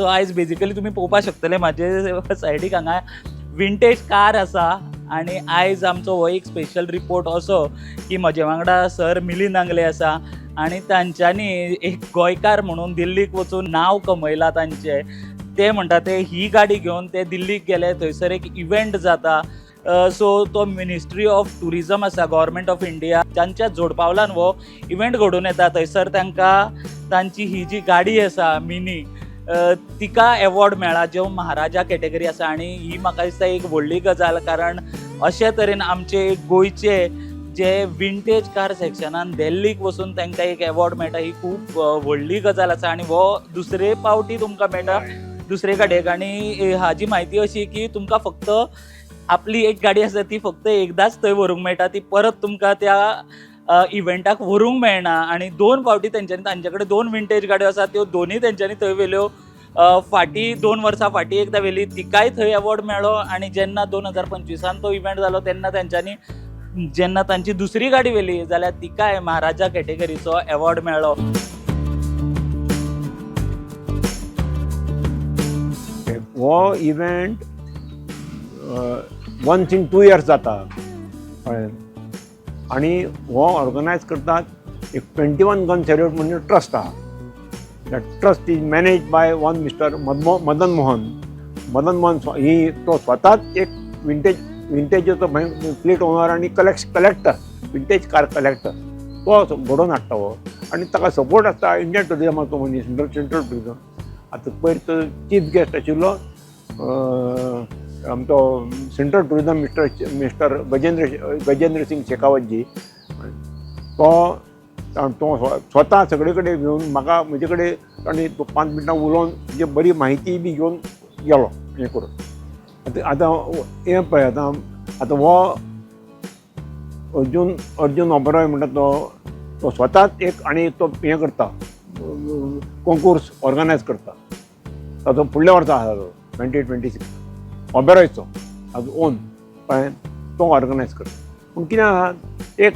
So आयज basically तुमी पळोवपाक शकतले म्हाजे सायडीक हांगा विंटेज कार आसा आनी आयज आमचो हो एक स्पेशल रिपोर्ट असो की म्हजे वांगडा सर मिलिंद आंगले आसा आनी तांच्यांनी एक गोंयकार म्हणून दिल्लीक वचून नांव कमयलां तांचें. ते म्हणटा ते ही गाडी घेवन ते दिल्लीक गेले, थंयसर एक इव्हेंट जाता. सो तो मिनिस्ट्री ऑफ टुरिजम आसा, गव्हर्मेंट ऑफ इंडिया, तांच्या जोडपावलान हो इव्हेंट घडून येता. थंयसर तांकां तांची ही जी गाडी आसा मिनी, तिका एवॉर्ड मेळ्ळा ज्यो महाराजा कॅटेगरी आसा. आनी ही म्हाका दिसता एक व्हडली गजाल, कारण अशे तरेन आमचे गोंयचे जे विंटेज कार सेक्शनान दिल्लीक वचून तांकां एक एवॉर्ड मेळटा, ही खूब व्हडली गजाल आसा. आनी हो दुसरे पावटी तुमकां मेळटा दुसरे गाडयेक. आनी हाजी म्हायती अशी की तुमकां फक्त आपली एक गाडी आसा ती फक्त एकदांच थंय व्हरूंक मेळटा, ती परत तुमकां त्या इव्हेंटाक व्हरूंक मेळना. आनी दोन फावटी तेंच्यांनी, तांचे कडेन दोन विंटेज गाडयो आसा, त्यो दोनूय तेंच्यांनी थंय व्हेल्यो. फाटीं 2 वर्सां फाटीं एकदां व्हेली, तिकाय थंय एवॉर्ड मेळ्ळो. आनी जेन्ना 2025आन तो इव्हेंट जालो तेन्ना तेंच्यांनी जेन्ना तांची दुसरी गाडी व्हेली जाल्यार तिकाय महाराजा कॅटेगरीचो एवॉर्ड मेळ्ळो. हो event once in 2 years जाता, कळ्ळें? आनी हो ऑर्गनायज करतात एक 21 गन सॅल्यूट म्हणून ट्रस्ट आहा. That trust is manage by one Mister Madan Mohan. Madan Mohan ही तो स्वताच एक विंटेजाचो फ्लीट ओनर आनी कलेक्टर, विंटेज कार कलेक्टर. तो घडोवन हाडटा हो आनी ताका सपोर्ट आसता इंडियन टुरिजमाचो मनीस, सेंट्रल टुरिजम. आतां पयर तो चीफ गेस्ट आशिल्लो आमचो central tourism mister Gajendra Singh शेखावतजी. तो तो स्वता सगळे कडेन घेवन म्हाका म्हजे कडेन ताणें 5 मिनटां उलोवन म्हणजे बरी म्हायती बी घेवन गेलो. हें करून आतां आतां हें पळय, आतां आतां हो अर्जून अर्जून ओबरॉय म्हणटा तो तो स्वताच एक आनी तो हें करता, कोंकूर्स ऑर्गनायज करता. ताचो फुडल्या वर्सा आसा तो 2026 ओबेरॉयचो ताजो ओन, कळ्ळें? तो ऑर्गनायज करता. पूण कितें आहा, एक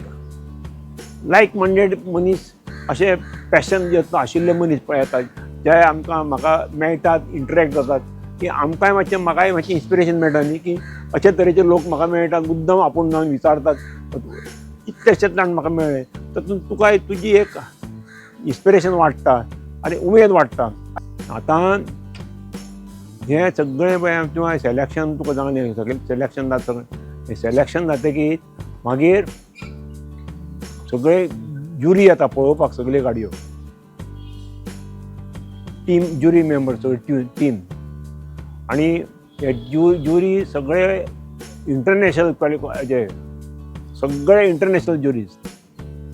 लायक मायंडेड मनीस, अशें पॅशन जे आशिल्ले मनीस पळय येता, जे आमकां म्हाका मेळटात, इंटरेक्ट जातात की आमकांय मातशें, म्हाकाय मातशें इन्स्पिरेशन मेळटा न्ही की अशे तरेचे लोक म्हाका मेळटात, मुद्दम आपूण जावन विचारतात. कितलेशेच जाण म्हाका मेळ्ळे, तातूंत तुका तुजी एक इन्स्पिरेशन वाडटा आनी उमेद वाडटा. आतां हें सगळें पळय तुवें सिलेक्शन तुका सांगलें, सगळें सिलेक्शन जाता. सगळें सिलेक्शन जातकीर मागीर सगळे ज्युरी येता पळोवपाक सगळ्यो गाडयो, टीम, ज्युरी मेंबर सगळे टीम. आनी हे ज्युरी सगळे इंटरनॅशनल क्वालिफाय, सगळे इंटरनॅशनल ज्युरीज,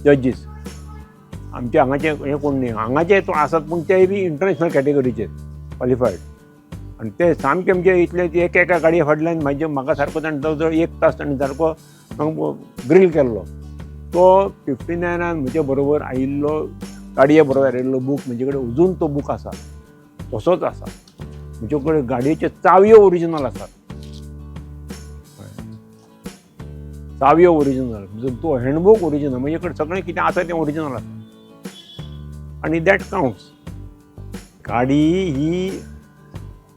जजीस. आमचे हांगाचे हे कोण न्ही, हांगाचे तो आसात पूण ते बी इंटरनॅशनल कॅटेगरीचे क्वॉलिफायड. आनी ते सामके आमचे इतले एक एका गाडये फाटल्यान म्हाजे म्हाका सारको ताणें जवळ जवळ एक तास ताणें सारको ग्रील केल्लो. तो 59आन म्हजे बरोबर आयिल्लो, गाडये बरोबर आयिल्लो बूक म्हजे कडेन अजून तो बूक आसा, तसोच आसा. म्हजे कडेन गाडयेच्यो चावयो ओरिजिनल आसात, चावयो ओरिजिनल, तो हँडबूक ओरिजिनल, म्हजे कडेन सगळें कितें आसा तें ओरिजिनल आसा आनी that counts. गाडी ही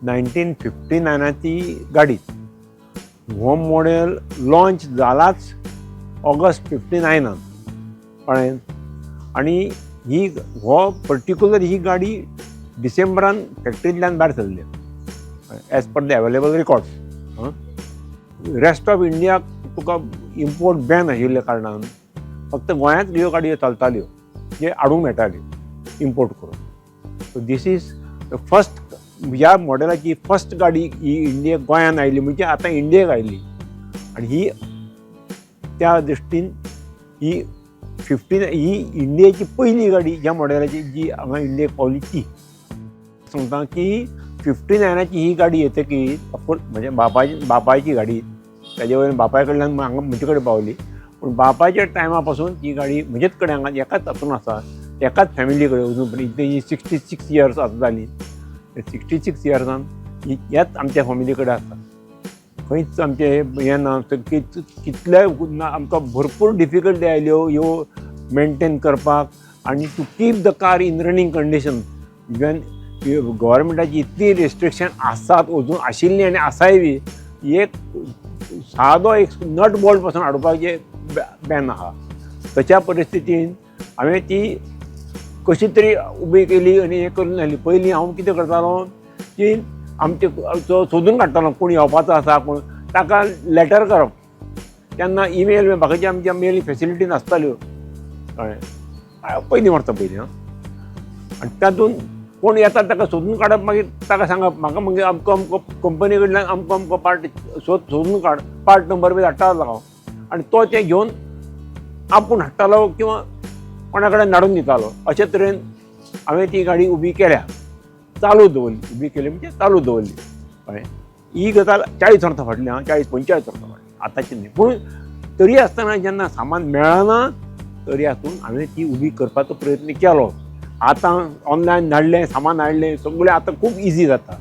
1959आची गाडी. हो मॉडेल लॉन्च जालाच ऑगस्ट 59आन, कळ्ळें? आनी ही हो पर्टिक्युलर ही गाडी डिसेंबरान फॅक्टरींतल्यान भायर सरली as per the available records. Rest of इंडियाक तुका इम्पोर्ट बॅन आशिल्ल्या कारणान फक्त गोंयांत ह्यो गाडयो चलताल्यो, जे हाडूंक मेळटाल्यो इम्पोर्ट करून. So this is the first, ह्या मॉडेलाची फर्स्ट गाडी ही इंडिया गोंयांत आयली, म्हणजे आतां इंडियेक आयली. आनी ही त्या दृश्टीन ही 15 ही इंडियेची पयली गाडी ह्या मॉडेलाची जी हांगा इंडियेक पावली. ती सांगता की 59आची ही गाडी येतकीर, ऑफकोर्स म्हज्या बापायची गाडी, ताजे वयल्यान बापाय कडल्यान हांगा म्हजे कडेन पावली. पूण बापायच्या टायमा पासून ही गाडी म्हजेच कडेन हांगा एकाच हातून आसा, एकाच फॅमिली कडेन अजून पर्यंत. ही 66 इयर्स आतां जाली. 66 इयर्सान ही ह्याच आमच्या फॅमिली कडेन आसा. खंयच आमचें हें ना. कितले आमकां भरपूर डिफिकल्टी आयल्यो ह्यो मेनटेन करपाक आनी to keep the car in running condition. Even गव्हर्मेंटाची इतली रिस्ट्रिक्शन आसात अजून आशिल्ली आनी आसाय बी एक सादो एक नट बोल्ट पासून हाडपाचें बॅन आहा. तशा परिस्थितीन हांवें ती कशी तरी उबी केली आनी हें करून जाली. पयलीं हांव कितें करतालो की आमचे सोदून काडटालो कोण येवपाचो आसा कोण, ताका लेटर करप. तेन्ना ईमेल बाकीचे आमच्या मेल फेसिलिटी नासताल्यो, कळ्ळें, पयलीं वर्सां पयलीं. आं, आनी तातूंत कोण येता ताका सोदून काडप, मागीर ताका सांगप म्हाका मागीर अमको अमको कंपनी कडल्यान अमको अमको पार्ट सोदून काड, पार्ट नंबर बी धाडटालो हांव आनी तो तें घेवन आपूण हाडटालो किंवा कोणा कडेन धाडून दितालो. अशे तरेन हांवें ती गाडी उबी केल्या, चालू दवरली. उबी केली म्हणजे चालू दवरली, कळ्ळें. ही गजाल 40 वर्सां फाटली आं, 40-45 वर्सां फाटली, आतांची न्ही. पूण तरी आसतना जेन्ना सामान मेळना तरी आसून हांवें ती उबी करपाचो प्रयत्न केलो. आतां ऑनलायन धाडलें, सामान हाडलें, सगळें आतां खूब इजी जाता.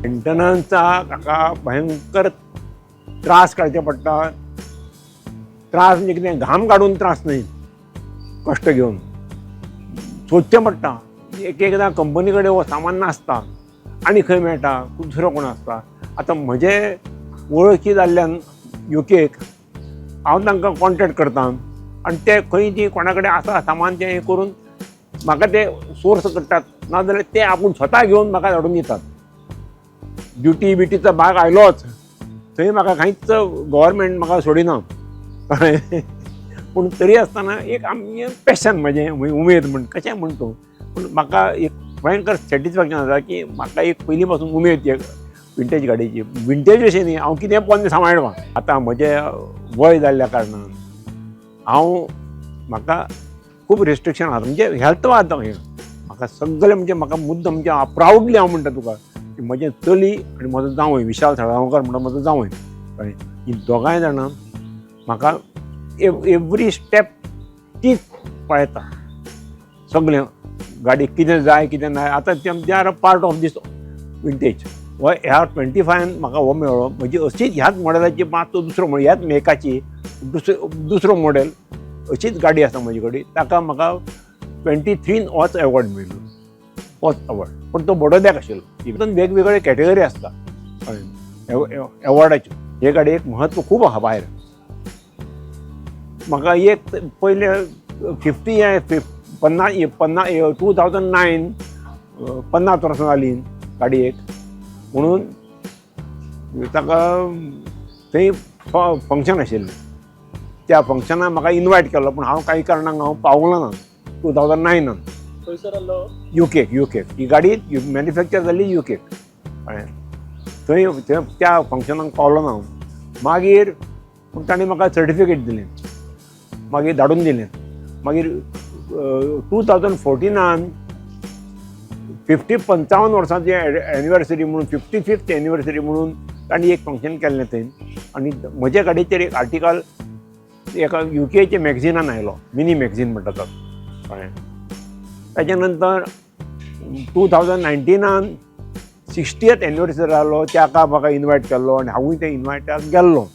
मेंटेनन्सा ताका भयंकर त्रास काडचे पडटा. त्रास म्हणजे कितें, घाम काडून त्रास न्हय, कश्ट घेवन सोदचें पडटा. एक एकदां कंपनी कडेन हो सामान नासता आनी खंय मेळटा, दुसरो कोण आसता. आतां म्हजे वळखी जाल्ल्यान युकेक हांव तांकां कॉन्टेक्ट करता आनी ते खंय ती कोणा कडेन आसा सामान तें हें करून म्हाका ते सोर्स करतात, नाजाल्यार ते आपूण स्वता घेवन म्हाका धाडून दितात. ड्युटी बिटीचो भाग आयलोच थंय म्हाका कांयच गव्हर्मेंट म्हाका सोडिना, कळ्ळें. पूण तरी आसतना एक आमचें पॅशन म्हजें उमेद म्हण कशें म्हण तूं, पूण म्हाका एक भयंकर सॅटिस्फॅक्शन जाता की म्हाका एक पयलीं पासून उमेद एक विंटेज गाडयेची. विंटेज अशें न्ही, हांव कितें पोन्नें सांबाळटा. आतां म्हजें वय जाल्ल्या कारणान हांव म्हाका खूब रिस्ट्रिक्शन आसा, म्हणजे हेल्थ आतां हें म्हाका सगळें म्हणजे म्हाका मुद्दम म्हणजे प्रावडली हांव म्हणटा तुका की म्हजें चली आनी म्हजो जांवय विशाल साळगांवकर म्हणटा म्हजो जांवय, कळ्ळें, ही दोगांय जाणां म्हाका एवरी स्टेप तीच पळयता, सगळें गाडी कितें जाय कितें ना. आतां they are a part of this vintage. हो ह्या 25 म्हाका हो मेळ्ळो. म्हजी अशीच ह्याच मॉडेलाची मातसो दुसरो मॉडेल, ह्याच मेकाची दुसरो मॉडेल अशीच गाडी आसा म्हजे कडेन. ताका म्हाका 23 होच एवॉर्ड मेळ्ळो, होच अवॉर्ड, पूण तो बडोद्याक आशिल्लो. हितून वेगवेगळे कॅटेगरी आसता एवॉर्डाच्यो. हे गाडयेक म्हत्व खूब आहा भायर. म्हाका एक पयले 50 50 50 2009 50 वर्सां जालीं गाडयेक म्हणून ताका थंय फंक्शन आशिल्लें. त्या फंक्शनाक म्हाका इनवायट केल्लो, पूण हांव कांय कारणाक हांव पावलो ना 2009. खंयसर आसलो? युकेक. युकेक ही गाडी मॅन्युफॅक्चर जाल्ली युकेक, कळ्ळें. थंय थंय त्या फंक्शनाक पावलो ना हांव. मागीर पूण तांणी म्हाका सर्टिफिकेट दिलें, मागीर धाडून दिलें. मागीर 2014 50 55 वर्सांची एनिवर्सरी म्हणून, 55th anniversary म्हणून तांणी एक फंक्शन केल्लें थंय आनी म्हज्या गाडयेचेर एक आर्टिकल एका युकेच्या मॅगझिनान आयलो, मिनी मॅगझीन म्हणटा तो, कळ्ळें. ताच्या नंतर 2019 60th anniversary जालो, ताका म्हाका इनवायट केल्लो आनी हांवूय त्या इनवायटाक गेल्लो.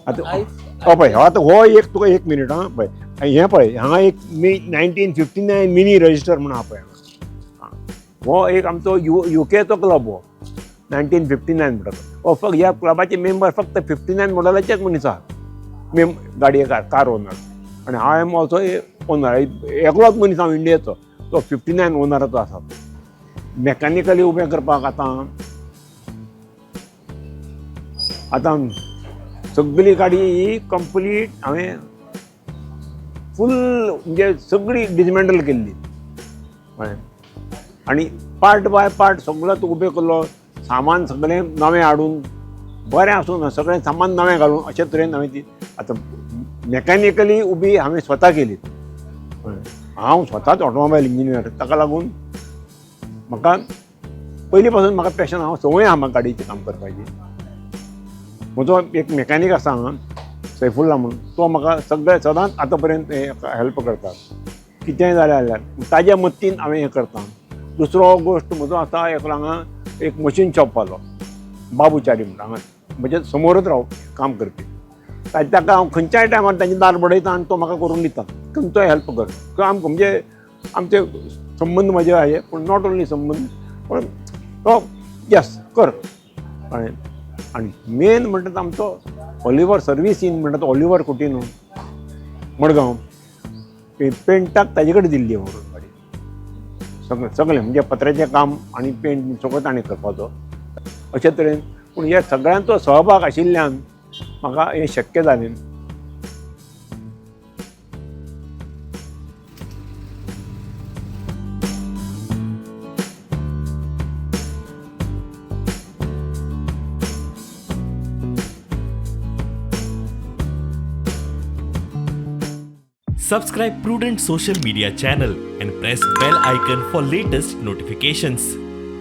आतां हो पळय, आतां हो एक तुका एक मिनीट आं, पळय हें पळय हांगा एक 1959 मिनी रजिस्टर म्हणून आहा पळय हांगा. हो एक आमचो युकेचो क्लब, हो 1959 म्हणटा तो. हो फक्त ह्या क्लबाचे मेंबर फक्त 59 मॉडलाचेच मनीस आहा, मेम गाडये कार ओनर. आनी हांव एम ऑल्सो ओनर, एकलोच मनीस हांव इंडियेचो तो 59 ओनराचो आसा. मॅकॅनिकली उबें करपाक आतां आतां सगळी गाडी ही कंप्लीट हांवें फूल म्हणजे सगळी डिसमेंटल केल्ली, कळ्ळें. आनी पार्ट बाय पार्ट सगळो तो उबें केल्लो, सामान सगळें नवें हाडून बरें आसूं सगळें सामान नवें घालून अशे तरेन हांवें ती आतां मॅकॅनिकली उबी हांवें स्वता केली. हांव स्वताच ऑटोमोबायल इंजिनियर, ताका लागून म्हाका पयलीं पासून म्हाका पॅशन, हांव संवय आहा म्हाका गाडयेचें काम करपाची. म्हजो एक मॅकॅनीक आसा हांगा सैफुल्ला म्हणून, तो म्हाका सगळें सदांच आतां पर्यंत हेल्प करता, कितेंय जालें जाल्यार ताज्या मत्तीन हांवें हें करता. दुसरो गोश्ट म्हजो आसा एकलो हांगा एक मशीन शॉपवालो बाबू च्यारी म्हणटा हांगा म्हज्या समोरच राव काम करपी. ताका हांव खंयच्याय टायमार तांचे दार बडयता आनी तो म्हाका करून दिता, खंयचोय हेल्प कर. किंवा आमकां म्हणजे आमचे संबंद म्हजे आहे, पूण not only संबंद, पण तो येस कर. कळ्ळें? आनी मेन म्हणटा तो आमचो ऑलिवर सर्वीस इन म्हणटा तो ऑलिवर कुटिन्हो, मडगांव. पेंटाक ताजे कडेन दिल्ली व्हरून गाडी, सगळें सगळें म्हणजे पत्र्याचें काम आनी पेंट सगळें ताणें करपाचो. अशे तरेन पूण ह्या सगळ्यांचो सहभाग आशिल्ल्यान म्हाका हें शक्य जालें. Subscribe Prudent Social Media channel and press bell icon for latest notifications.